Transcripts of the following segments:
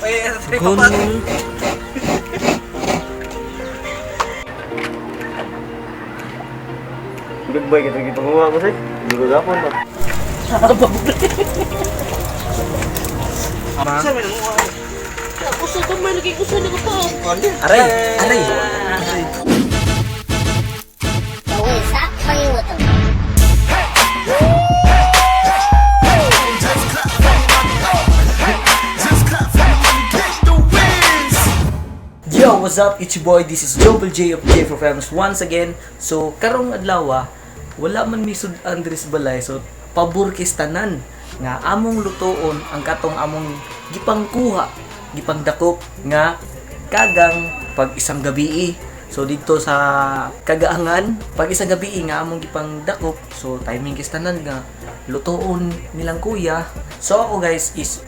Gunung. Big boy, kita gipanguha ko sa'yo. Hindi ko gapon ba? Usa ka man lagi usa na ka pa. Aray, aray. Wait, stop playing with them. Yo, what's up? It's your boy. This is Joel J of J4 Films once again. So, karong adlaw, wala man mi sud Andres Balay. So, pabor kis tanan nga among lutoon ang katong among gipangkuha, gipangdakop nga kagang pag isang gabi. So dito sa Kagaangan, pag isang gabi nga among gipangdakop, so timing kis tanan nga lutoon nilang kuya. So ako guys is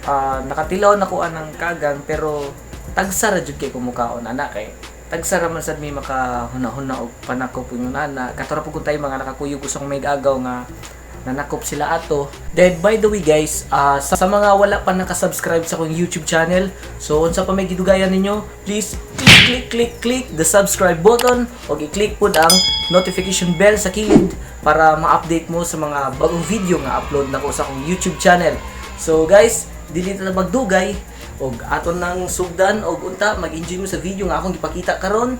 nakatilaw na ko anang kagang, pero tagsa ra jud kay kumukaon ana, kay tagsa ra man sad mi makahuna-huna og panakop ingon ana. Kato ra pud tayo mga nakakuyog usong may agaw nga nanakop sila ato. Then by the way guys, sa mga wala pa nakasubscribe sa akong YouTube channel, so unsa pa may gidugayan ninyo, please click click click click the subscribe button o i-click pud ang notification bell sa kilid para ma-update mo sa mga bagong video nga upload nako sa akong YouTube channel. So guys, dili ta na magdugay og aton nang sugdan og unta mag-enjoy mo sa video nga akong gipakita karon.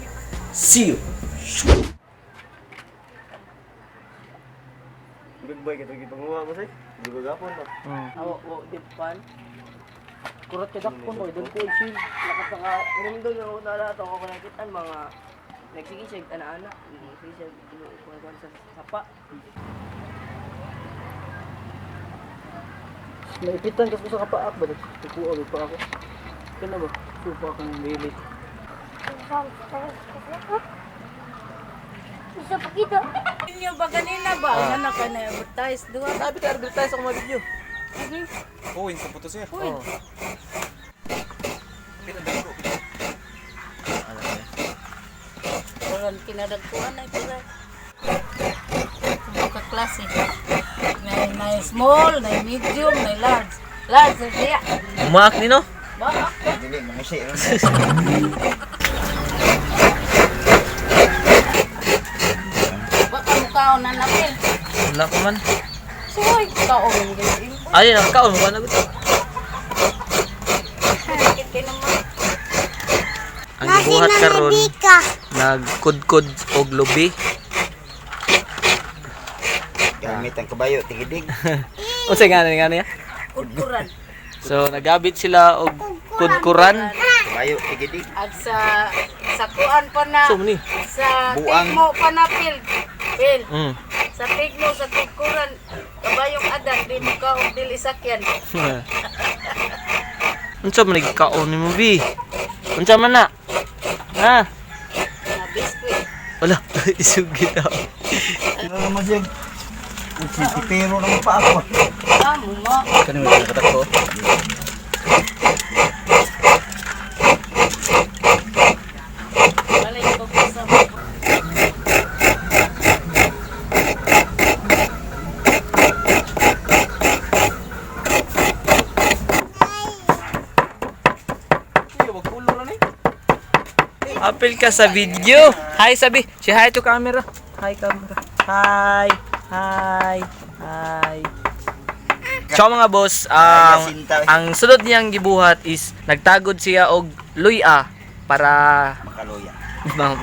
See you. Big boy, kita gipanguha ko sa'yo. Hindi ko gapon ba? Awo, wo, di pan. Kurot ka dakpon boy, doon ko isin. Lakas nga, doon yung una to ako nakitaan mga nagsige siya ana-ana, nagsige siya kuan sa sapa. Naipitan kasi sa kapaak ba? Nagkuha ba pa ako? Kano ba? Supa akong bilit. Gusto pakita. Inyo ba kanina ba? Ano ka na advertise duha? Sabi ka advertise ako mga video. Oh, yung komputo sir. Uy, Parang kinadagkuan na ito na. Ka klase. May small, may medium, may large. Large na siya. Umaak ni no? Ba? Dili, mga siya. Baka mukhaon na napil. Wala pa man. Suhoy, kaon. Ay, nagkaon mo na gusto. Sakit kayo naman. Ang gibuhat karon nagkudkod og lubi. Gamit ang kabayo, tigidig. Unsa nga nga niya? Kudkuran. So nagabit sila og kudkuran. Kabayo, tigidig. At sa kuan pa na So ni. sa Buang. tigmo pa na pil. Pil. Sa tigmo sa kudkuran kabayong adan di mo kaon dili sakyan. Unsa man nagkaon nimo bi? Unsa man na? Ha? Na biskuit. Wala, isugid daw. Ano naman siya? Sisipero naman pa ako. Ah, mo. Kani mo katak ko. Balik ko po sa Apil ka sa video. Hi sabi. Say hi to camera. Hi camera. Hi. Hi. Hi. So mga boss, ang sunod niyang gibuhat is nagtagod siya og luya para Makaluya.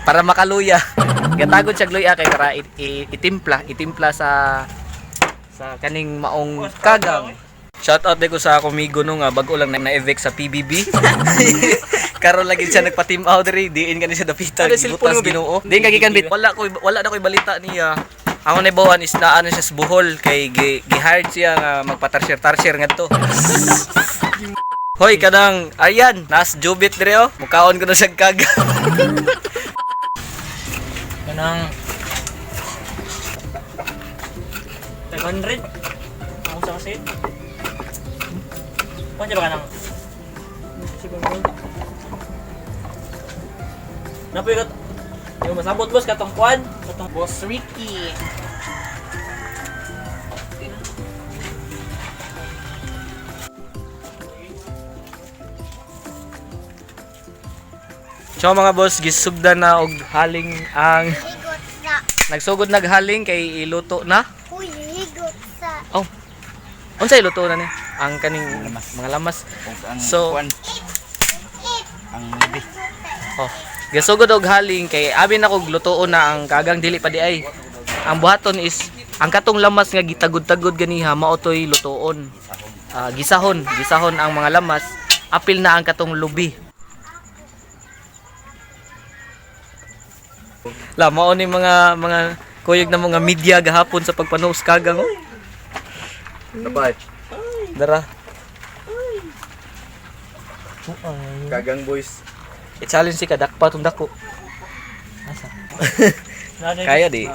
para makaluya. Gatagod siya og luya kay para itimpla, itimpla sa kaning maong kagang. Shout out ko sa akong migo no nga bago lang na-evict sa PBB. Karon lagi siya nagpa-team out diri, diin kani siya dapitan, gibutas Ginoo. Diin ka gikan bit. Wala na koy balita niya. Ang naibawan is naa na siya sa Bohol kay gi-hired siya nga magpatarsier-tarsier ngadto. Hoy kanang ayan, nas jubit dire oh. Mukaon ko na siya kag. Kanang 500. Ako sa kasi. Kuan ba kanang? Napoy kat yung masabot boss katong kuan, katong Boss Ricky. So mga boss, gisugdan na og haling ang Higot sa. nagsugod naghaling kay iluto na. Uy, higot sa. Oh. Unsa iluto na ni? Ang kaning mga lamas. Ug ang So- kuan. Ang lubi. Oh. Gisugod og haling kay abi na kog lutuon na ang kagang dili pa di ay. Ang buhaton is ang katong lamas nga gitagod-tagod ganiha mao toy lutuon. Ah, gisahon, gisahon ang mga lamas. Apil na ang katong lubi. La mao ni mga kuyog na mga media gahapon sa pagpanos kagang oh. Dabay. Dara. Kagang boys. I-challenge si kadakpa tong dako. Asa? Kaya di.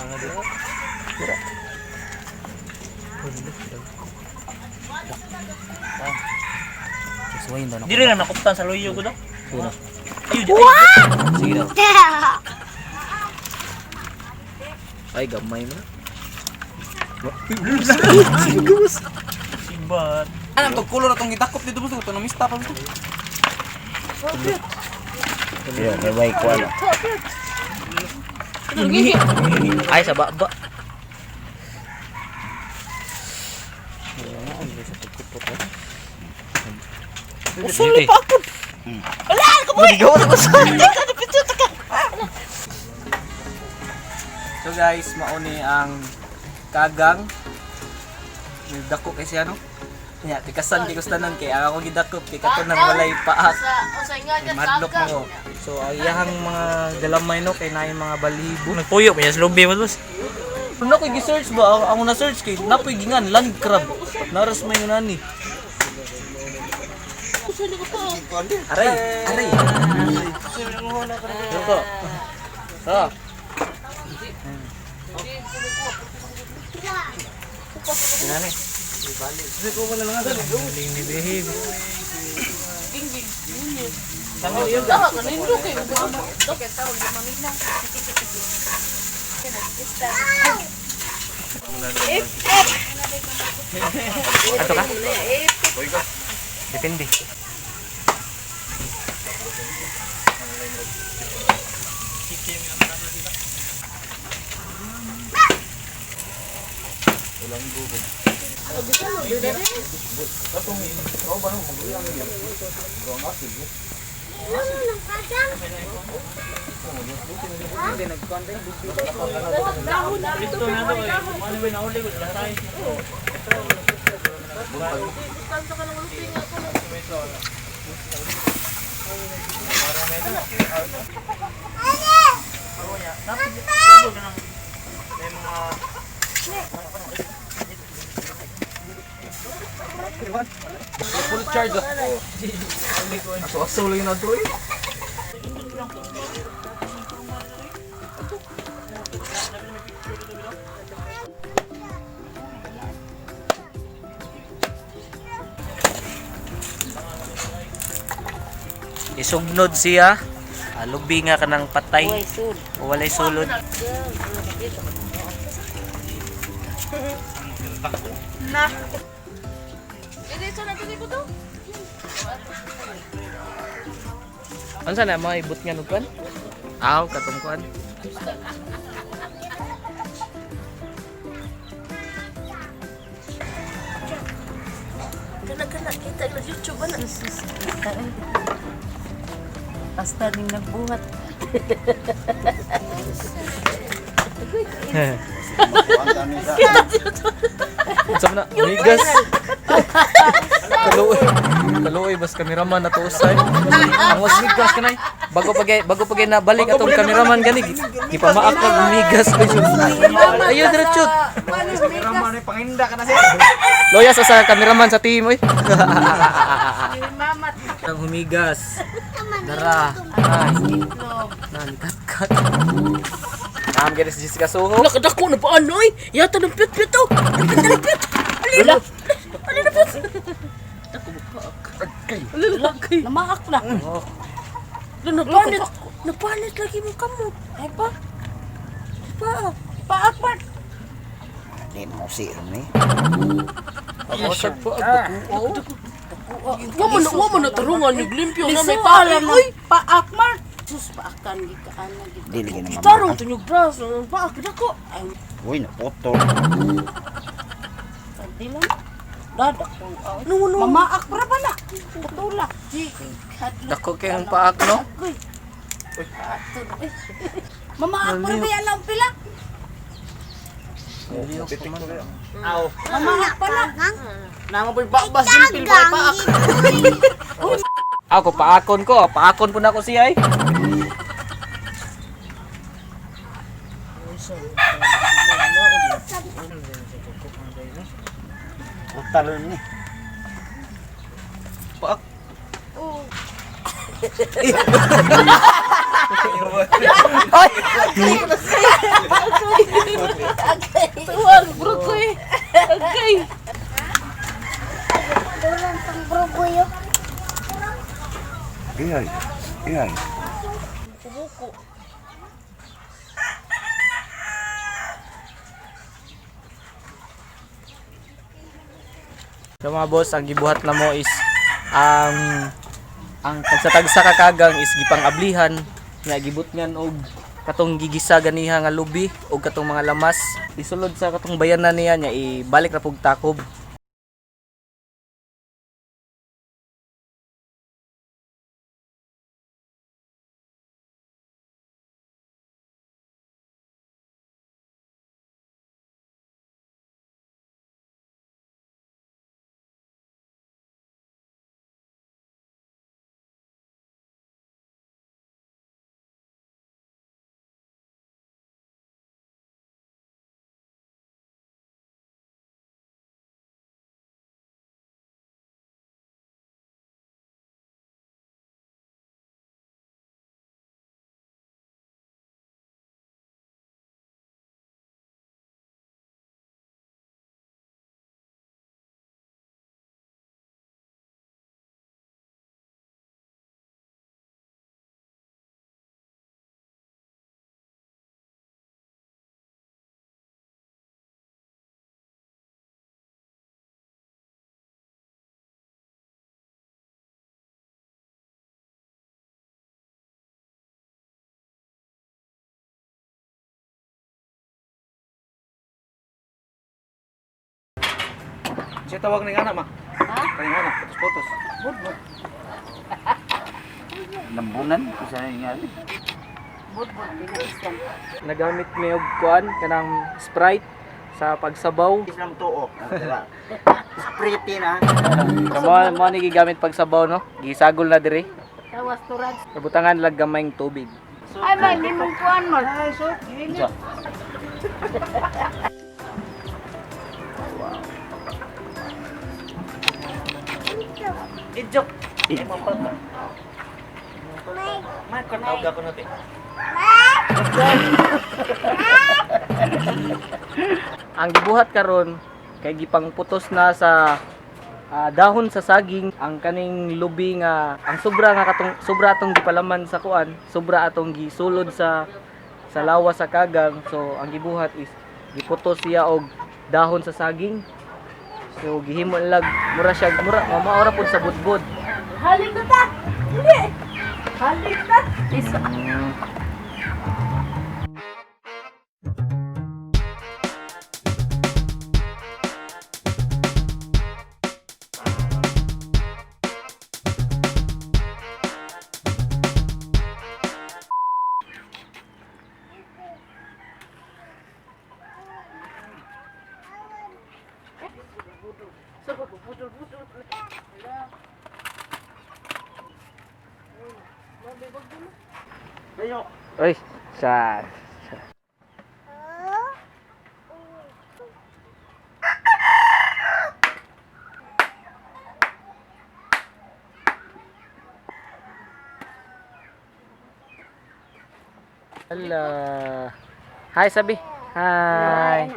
Dili na nakuptan sa luyo ko do. Sige daw. Ay, gamay mo na. Sibat. Anam to kulo na tong gidakop dito boss to namista pa to. Yo, kay way kuan. Ay, sa baba. Usuli pa ako. Wala, kaboy! So guys, mauni ang kagang. May dako kay siya no. Nya, tikasan kay kustanan kay ang ako gidakop kay kato nang walay paak. Sa usa nga Kay Madlok mo. So ang iyahang mga galamay no kay naay mga balibo. Nagpuyo pa sa lubi mo boss. Kung ako'y gi-search ba, ang na-search kay napoy gingan land crab. Naras may nani. Aray, aray. Doko. Ha. Dinani. Ato ka? Depende. Ano ng kagang? Full charge ah. Aso-aso lang na to eh. Isugnod siya. Ah, lubi nga kanang patay. O walay sulod. Na. Unsa na mga ibot nga nugkan? Aw, katong kuan. Kana kana kita na YouTube ana. Basta ning nagbuhat. Unsa man na? Migas. Kaluoy. Kaluoy bas kameraman na tuusay. Ang was migas kanay. Bago pa gay nabalik atong kameraman gani. Gipamaak pag migas ko yun. Ayo diretso. Kameraman ni panginda ka na siya. Loya sa sa kameraman sa team oy. Mamat Ang humigas. Dara. Ay. Nani katkat. Am gani si Jessica Soho. Nakadako na pa ano eh. Yata ng pit-pit oh. Pit-pit. Alin na. Alin na pit. Dako paak. Alin Namaak na. Lo napanit. Napanit lagi mo kamot. Ay pa. Paak. Paak man. Di mo si ni. Usag po. Wa man na tarungan yung limpyo na may paak. Oy, paak man. Sus, paakan, gikaan na. Dili ka na mamaak. Tarong tunyog bras, ang paak dako. Ay, Uy, naputol. pwede lang. Dadak ko. No, no. Mamaak para ba na? Putula. Di, hadlok. Dako kay ang paak no. Agoy. Mamaak para ba yan ang pila? Mamaak pala. Nama po'y bakbas din pil po'y paak. Ako paakon ko, paakon po na ako siya eh. Utalon ni. Paak. Tuwang, bro ko eh. Okay. Dulan pang brugoyo. Iyay. Iyay. Buko. So mga boss, ang gibuhat na mo is ang tagsa-tagsa ka kagang is gipang-ablihan nga gibutngan og katong gigisa ganiha nga lubi og katong mga lamas isulod sa katong bayanan niya nya ibalik ra pug takob. Siya tawag ni anak ma. Ha? Kani anak, putos-putos. Lambunan. Isa na nga. Budbud, pinaisan. Nagamit mi og kuan kanang Sprite sa pagsabaw. Isang tuok. Diba? Pretty na. Kamo mo ni gigamit pagsabaw no. Gisagol na diri. Tawas turad. Nabutangan lang gamayng tubig. Ay, may limong kuan mo. Ijok. May tawag ako na Ang gibuhat karon kay gipangputos na sa dahon sa saging ang kaning lubi nga ang sobra nga katong sobra atong gipalaman sa kuan, sobra atong gisulod sa lawas sa kagang. So ang gibuhat is giputos siya og dahon sa saging. So gihimo lag mura siya mura maora pud sa budbud. Halik na ta! Hindi! Halik na! Isa. Oy, sa Hello. Hi, sabi. Hi.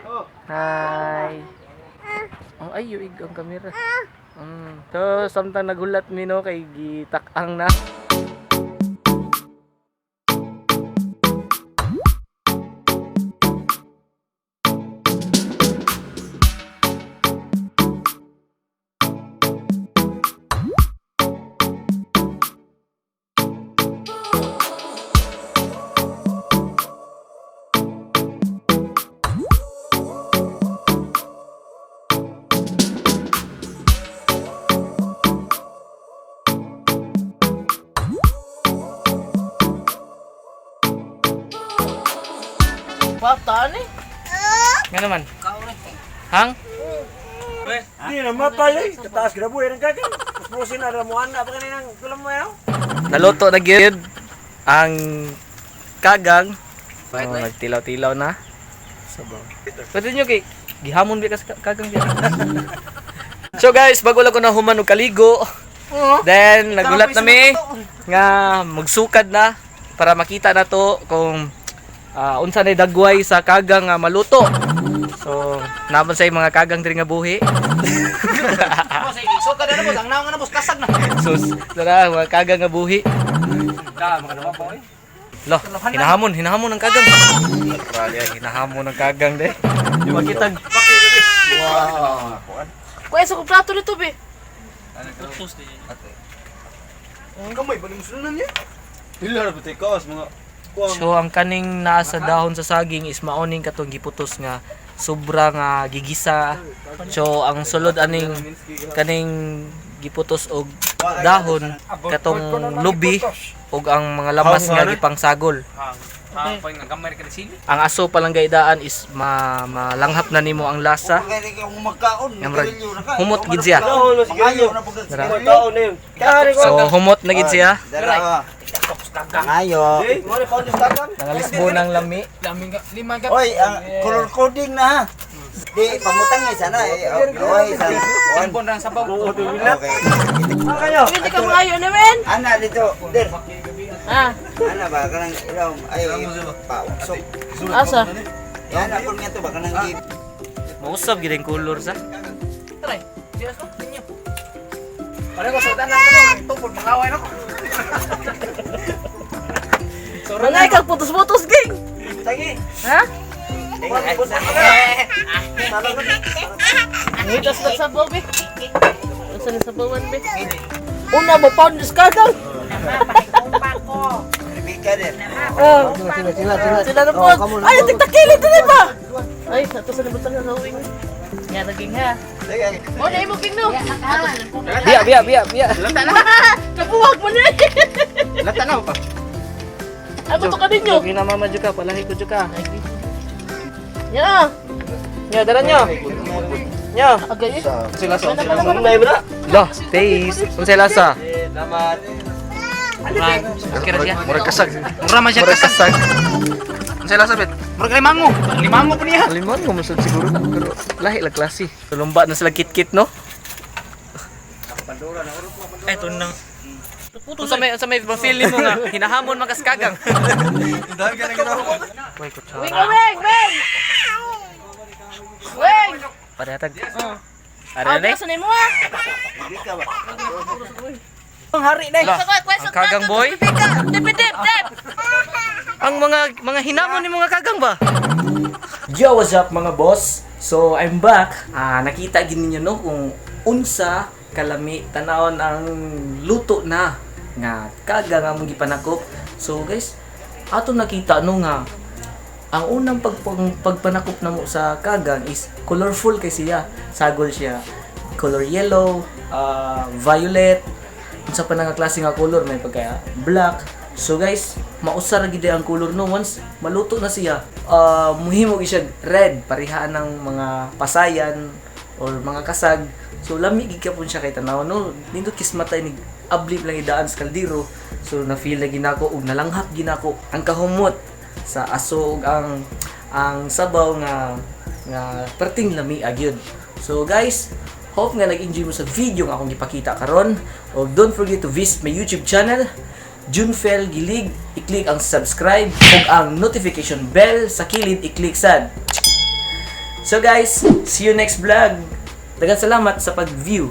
Hi. Oh, ay, yuig ang kamera. So, samtang nagulat mi no kay gitak-ang na. Bata ni. Nga naman. Hang? Di na matay eh. Kataas grabuhay ng kagang. Puspusin na ramuan na pa kaninang kulam mo yaw. Naluto na gyud ang kagang. Oh, nagtilaw-tilaw na. Sabaw. Pwede nyo kay gihamon bi kas kagang biya. So guys, bago lang ko na human og kaligo. Then nagulat na mi nga magsukad na para makita na to kung unsa na dagway sa kagang nga maluto. So, naman sa mga kagang diri nga buhi. So kada na boss, ang naong na boss, kasag na. Sus, tara, mga kagang nga buhi. Lo, hinahamon, hinahamon ang kagang. Grabe, hinahamon ang kagang de. Makitag. Kuya sa plato nito be. Kamay ba ni musunan niya? Dili na pati kaos mga So ang kaning naa sa dahon sa saging is maoning katong giputos nga sobra nga gigisa. So ang sulod aning kaning giputos og dahon katong lubi ug ang mga lamas nga gipangsagol. Ang aso palang gaidaan is ma malanghap na nimo ang lasa. Nga murag humot gid siya. Dara. Tao na yun. Kari ko. So humot na gid siya. Ngayo. Nangalisbo ng lami. Oy, ang color coding na ha. Di pangutang eh sana eh. Oh, Oy, sana. Timbon ra ang sabaw. Okay. Hindi ka mga na men. Ana dito, der. Ha? Ana ba kanang ilaw ay pausok. Asa? Yan ako nga to ba kanang gi. Mausab gid ang color sa. Pare ko sudan lang ko, tupod mangaway na ko. Mga ikaw putos-putos ging. Tangi. Ha? Ngitas na sa be. Unsa na sa bawan be? Una mo pound is kagang. Rebecca der. Oh. Sila na po. Ay, tigtakilid din ba? Ay, ato sa nabutang nga wing. Nga naging ha. Sige. O, na imo king no. Ato sa nabutang. Biya biya biya biya. Kabuwag mo na. Lata na pa. Ay, mo to ka ninyo. Gina mama juga palahi ko juga. Ya. Nyo, dara nyo. Nyo. Agay eh. Sila sa Wala pa naman. Lo, taste. Unsay lasa? Salamat. Murag kasag. Mura man siya Murag kasag. kasag. Unsay lasa bet? Murag limango. Limango po niya. Alimon ko masud siguro na pero lahi lang klase. Tulumba na sila kit-kit no. Ay, tunang. Unsa may feeling mo nga hinahamon man kas kagang. Uy, kutsara. Wing, wing, wing. Wing. Parehatag. Ah, Are na. sa nimo ah. Rebecca ba? Lo, ang kagang boy. Dip, dip, dip. Ang mga hinamon ni mga kagang ba? Yo, what's up mga boss? So, I'm back. Nakita gid ninyo no kung unsa kalami tanawon ang luto na nga kagang among gipanakop. So, guys, ato nakita no nga ang unang pagpanakop namo sa kagang is colorful kay siya. Sagol siya. Color yellow, violet, unsa pa na nga klase nga color may pagka black. So guys, mausa ra gid ang color no once maluto na siya. Muhimo gid siya red parihaan ng mga pasayan or mga kasag. So lami gid kapon siya kay tanaw no. Nindot kismatay ni abli lang idaan sa kaldero. So na feel lagi nako og nalanghap ginako ang kahumot sa aso ug ang sabaw nga nga perting lami agyud. So guys, hope nga nag-enjoy mo sa video nga akong gipakita karon. Og don't forget to visit my YouTube channel, Junfel Gilig. I-click ang subscribe ug ang notification bell sa kilid i-click sad. So guys, see you next vlog. Daghang salamat sa pag-view.